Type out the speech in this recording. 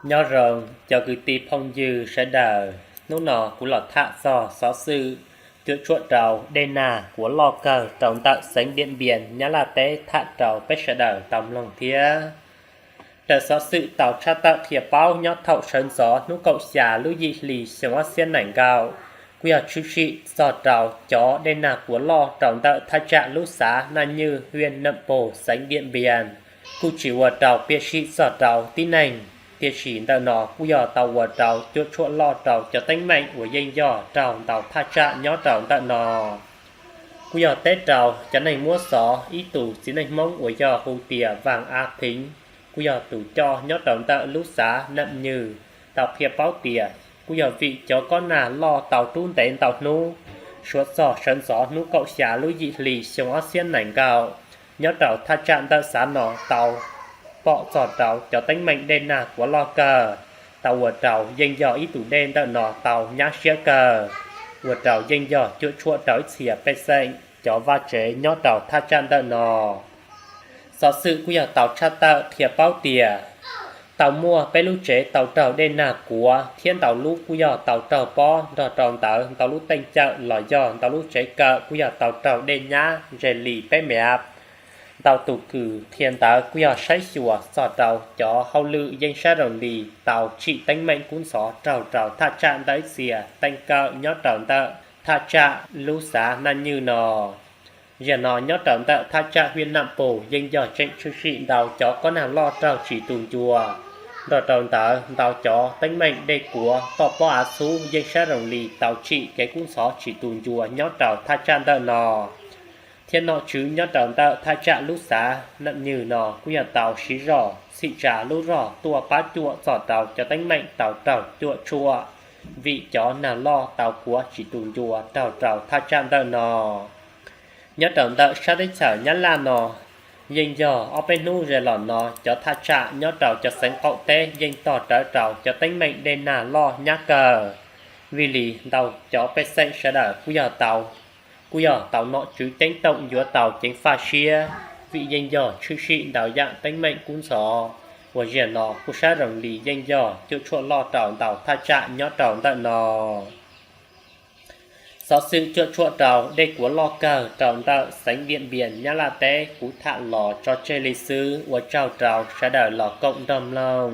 Nyob zoo cov kwv tij phooj ywg sawv daws, hnub no kuv los tham txog xov xwm cuam tshuam rau dej nag kuav loj kawg rau ntawm xeev Diam Npias, Nyab Laj teb tham rau peb sawv daws tau mloog thiab. Daws xov xwm tau tshaj tawm qhia paub nyob thaum sawv ntxov hnub kaum xya lub yim hli xyoo ob txhiab nees nkaum, kuj yog tshwm sim txog rau cov dej nag kuav loj rau ntawm thaj tsam lub xav Naj Nywj, hiaj Nam Pus, xeev Diam Npias. Kuj tsis ua rau piam sij txog rau tib neeg, tiam sis ntawm no kuj yog tau ua rau cuam tshuam loj rau cov teeb meem uas yeej yog raug ntau thaj tsam nyob rau ntawm no. Kuj yog teb rau cov neeg muab xov, ib tus txiv neej Hmoob uas yog hu tias Vaj Ab Pheev, kuj yog tus coj nyob rau ntawm lub xav Nam Nywj, tau qhia paub tias kuj yog vim cov kob nag loj tau rub ntev ntau hnub, suav txog sawv ntxov hnub kaum xya lub yim hli xyoo ob txhiab nees nkaum, nyob rau thaj tsam ntawm xav no tau pom txog rau cov teeb meem dej nag kuav loj kawg, tau ua rau yeej yog ib tus dej ntawm no tau nyab siab kawg, ua rau yeej yog cuam tshuam rau ib txhia pej xeem cov vaj tsev nyob rau thaj tsam ntawm no. Xov xwm kuj yog tau tshaj tawm qhia paub tias tau muaj peb lub tsev tau raug dej nag kuav thiab ntau lub kuj yog tau raug pob, nrog rau ntawd ntau lub teej cawm los yog ntau lub tsev kawm kuj yog tau raug dej nyab ze li peb mev. Ntau tus kws qhia ntawv kuj yog saib xyuas txog rau cov hauj lwm yeej sab zoo li tau tsim teeb meem kub ntxhov raug rau thaj tsam ntawm ib txhia teej kawm nyob rau ntawm thaj tsam lub xav Naj Nywj no. Zaum no nyob rau ntawm thaj tsam hiaj Nam Pus yeej yog tseem tshwm sim ntau cov kob nag loj raug tsis tu ncua, nrog rau ntawd ntau cov teeb meem dej kuav toj pob av txhub yeej sab zoo li tau tsim kev kub ntxhov tsis tu ncua nyob rau thaj tsam ntawm no. Thiab nom tswv nyob rau ntawm thaj tsam lub xav Nam Nywj no kuj yog tau siv zog txhim tsa lub zog tuaj pab cuam txog rau cov teeb meem tau raug cuam tshuam vim cov nag loj tau kuav tsis tu ncua raug rau thaj tsam ntawm no. Nyob rau ntawm sab teb chaws Nyab Laj no, yeej yog ob peb hnub ze los no cov thaj tsam nyob rau cov xeev qaum teb yeej tog rawv rau cov teeb meem dej nag loj nyab kawg. Vim li ntau cov pej xeem sawv daws kuj yog tau, kuj yog tau nom tswv ceeb toom yuav tau ceev faj siab, vim yeej yog tshwm sim ntau yam teeb meem kub ntxhov uas zaum no kuj sab zoo li yeej yog cuam tshuam loj rau ntau thaj tsam nyob rau ntawm no. Xov xwm cuam tshuam rau dej kuav loj kawg rau ntawm xeev Diam Npias Nyab Laj teb kuv tham los tso tseg li xwb, ua tsaug rau sawv daws los koom nrog mloog.